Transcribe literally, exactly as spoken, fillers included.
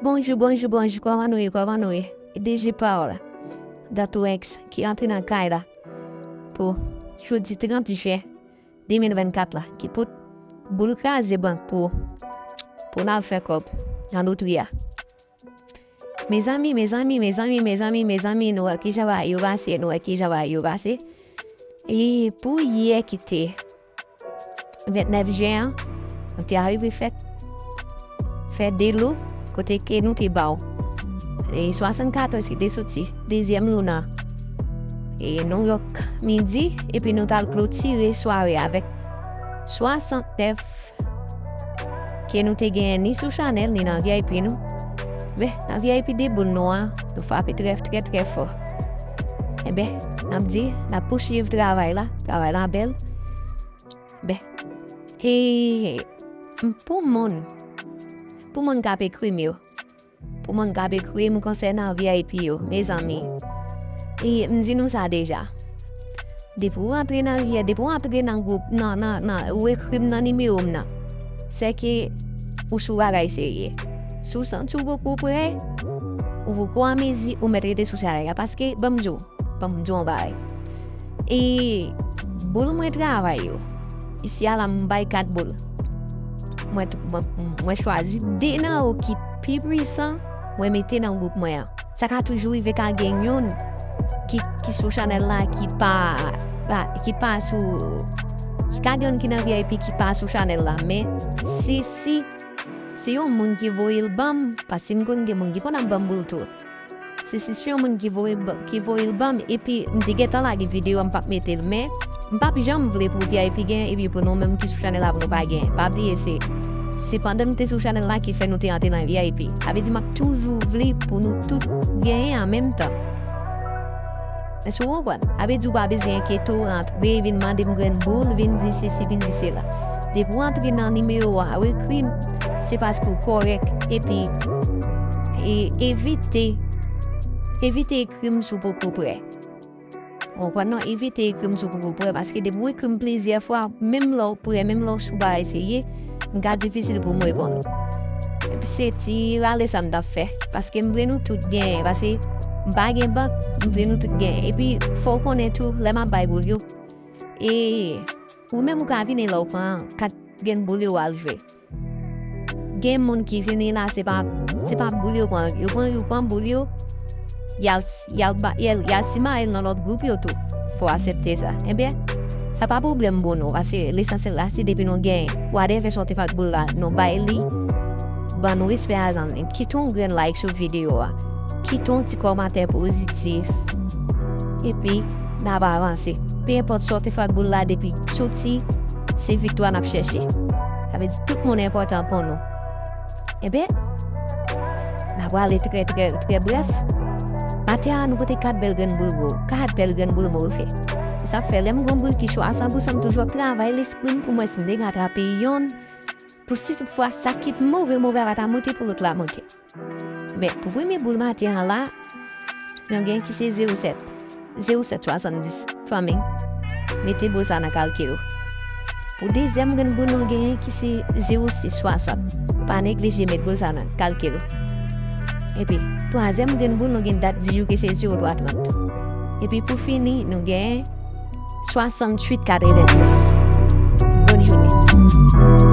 Bonjou, bonjou, bonjou, kòman nou ye, kòman nou ye? D J Paul, Dot Ranks, ki antre nan kay la pou jodi trant jen de mil vennkat la, ki pou boul kraze bank pou, pou n al fè kòb nan lotri a. Mezanmi, mezanmi, mezanmi, mezanmi, mezanmi, nou wè kijan bagay yo pase, nou wè kijan bagay yo pase. E pou yè ki te vennèf jen an, nou te arive fè, fè de lo kote ke nou te ba w. E swasannkatòz ki te soti dezyèm lo nan, e New York midi, epi nou t al klotire sware avèk swasantnèf ke nou te genyen ni sou chanèl, ni nan V I P nou. Men, nan V I P de boul nou an, nou frape trè, trè, trè fò. Enben, n ap di, n ap pousuiv travay la, travay la bèl. Ben, e, pou moun, pou moun k ap ekri m yo, pou moun k ap ekri m konsènan V I P yo, mezanmi, e, m di nou sa deja. Depi w antre nan V I P, depi w antre nan gwoup, nan, nan, nan, ou ekri m nan nimewo m nan, sèke ou sou bagay serye. Si w santi w poko prè, ou poko an mezi, ou mèt rete sou chanèl la, paske, ban m di w, ban m di w yon bagay. E boul mwen travay yo, isi a la, m bay kat boul. Mwen, mwen, mwen chwazi de nan yo ki pi pwisan, mwen mete nan gwoup mwen an. Sa ka toujou rive ka gen youn ki, ki sou chanèl la, ki pa, pa, ki pa sou, ki ka gen youn ki nan V I P ki pa sou chanèl la. Men si, si, si yon moun ki voye l ban m, paske m konn gen moun ki konn ap ban m boul tou. Si, si se yon moun ki voye ba-, ki voye l ban m, epi m te gentan lage videyo a, m p ap mete l, men m p ap janm vle pou V I P gen, epi pou nou menm ki sou chanèl la, pou nou pa gen. Pa bliye, se, se pandan m te sou chanèl la ki fè nou te antre nan V I P. Sa vle di m ap toujou vle pou nou tout genyen an menm tan. Èske w konprann? Sa vle di w pa bezwen enkyete w, rantre, vin mande m grenn boul, vin di sesi, vin di sela. Depi w antre nan nimewo a, ou ekri m, se paske w kòrèk, epi, e, evite, evite ekri m si w poko prè. Ou konprann non? Evite ekri m si w poko prè, paske depi w ekri m plizyè fwa, menm lè w prè, menm lè w sou bagay serye, m ka difisil pou m reponn ou. Epi se ti rale sa m t ap fè, paske m vle nou tout genyen, paske m pa gen bank, m vle nou tout genyen. Epi fò w konnen tou, lè m ap bay boul yo, e ou menm ou ka vini lè w pran kat grenn boul yo al jwe. Gen moun ki vini la, se pa, se pa boul yo pran. Yo pran, yo pran boul yo, y al, y al ba, y al, y al simaye l nan lòt gwoup yo tou. Fò w aksepte sa. Ebyen, sa pa pwoblèm pou nou, paske lesansyèl la, se depi nou genyen whatever sa w te fè ak boul la, nou bay li, ban nou respè a zanmi. Kite yon grenn like sou videyo a. Kite yon ti kòmantè pozitif. Epi, n ap avanse. Pe enpòt sa w te fè ak boul la, depi soti, se viktwa n ap chèche. Sa vle di tout moun enpòtan pou nou. Enben, n a prale trè, trè, trè brèf. Maten an, nou pote kat bèl grenn boul gwo. Kat bèl grenn boul move. E sa fè, lè m gon boul ki cho a san pou san, m toujou ap travay lespri m pou m wè si m te ka atrape yonn. Pou si toutfwa, sa ki move, move a pa ta monte pou lòt la monte. Men, pou premye boul maten an la, nou gen ki se zewo sèt. Zewo sèt swasanndis. Fanmi, mete boul sa nan kalkil ou. Pou dezyèm grenn boul nou genyen ki se zewo sis swasant. Pa neglije met boul sa nan kalkil ou. Epi, twazyèm grenn boul nou gen dat di jou ki se zewo twa trant. Epi pou fini, nou gen swasanntuit katrevensis. Bòn jounen.